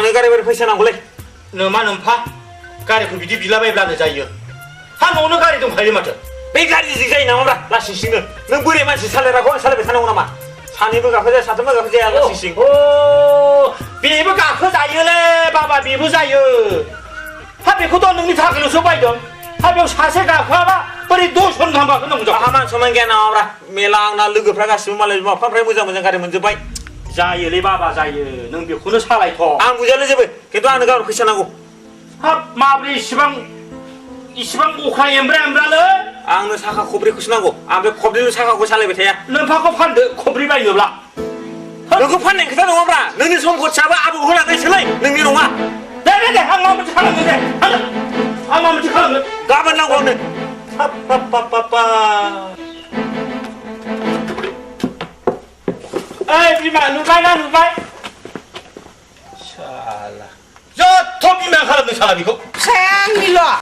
आंनो गारि बारि फैसा नांगौलै नोमा नोमफा गारिखौ बिदि बिलाबायब्लानो जायो हा न'आवनो गारि दंखायो माथो बे गारिजों जायो नामाब्रा लासिंसिंनो नों बोरै मानसि सालायग्राखौ आं सालायबाय थानांगौ नामा सानैबो गाखोजाया साथामबो गाखोजाया लासिंसिं बेबो गाखोजायोलै बाबा बेबो जायो हा बेखौथ' नोंनि थाखायल'सो बायदों हा बेयाव सासे गाखोआबा बोरै 10 जन गाहाम गाखोनांगौ जाखो आहा मान सनमान गैया नामाब्रा मेला आंना लोगोफ्रा गासिबो मालाय बिमा बिफानिफ्राय मोजां मोजां गारि मोनजोब्बाय जायोलै बाबा जायो नों बेखौनो सालायथ' आं बुजियालै जेबो खिन्थु आंनो गाबोन फैसा नांगौ हाब माब्रै इसिबां अख्रा एमब्रालै आंनो साखा खब्रैखौसो नांगौ आं बे खब्रैल' साखाखौ सालायबाय थाया नोंफाखौ फानदो खब्रै बायनोब्ला नोंखौ फाननाय खोथा नङाब्रा नोंनि सम्पथियाबो आबौखौ होलांनायसोलै नोंनि नङा दे आं माबा मोनसे खालामगोन दे आं माबा मोनसे खालामगोन गाबोन नांगौ आंनो ओइ बिमा नुबाय साला जथ' बिमा खालामदों साला बेखौ फिसाया आंनिल'